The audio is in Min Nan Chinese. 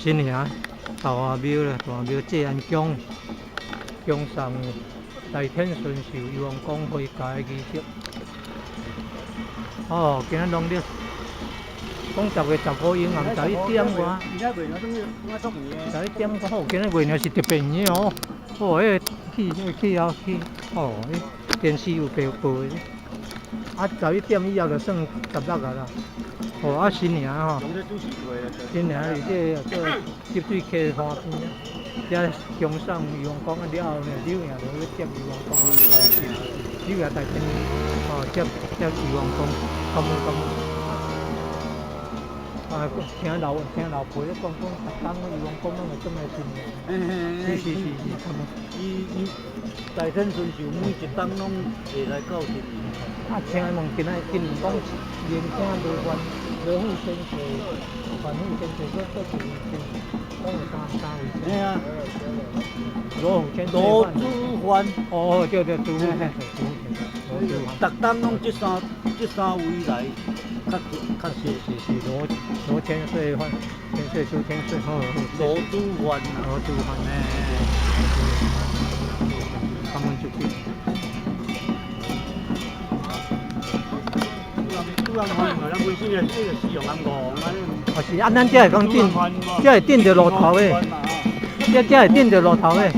新營大廟啦，大廟濟安宮，恭送大天順壽禹王宮回家的儀式。哦，今仔農曆講10月15應暗11點外，十一點外好，今仔月亮是特別圓的哦。哦，彼個氣彼個氣候氣，哦，彼電視有報報的。啊，十一點以後就算16啊啦。哦，啊新營吼，新營是這個做集水溪岸邊啊，遮恭送禹王宮啊了後呢，柳營就去接禹王宮，柳營大天哦，接接禹王宮，感恩感恩。啊，聽老輩咧講講，逐工禹王宮攏會轉來新營。是是是是，感恩。伊伊大天順壽每一冬攏會來到這裡。啊，請問今仔今年講年輕無關羅富先生、范富先生，閣閣一位先，講有三位。嘿啊。羅富先生。羅祖范。哦，對對，朱富先生，朱富先生，羅祖范。逐冬攏這三位來，較較是是是，羅千歲范，千歲朱千歲，好。羅祖范。羅祖范。嘿。感恩祝福。哦是，啊，咱這會講頂，這會頂著路頭的，這會頂著路頭的。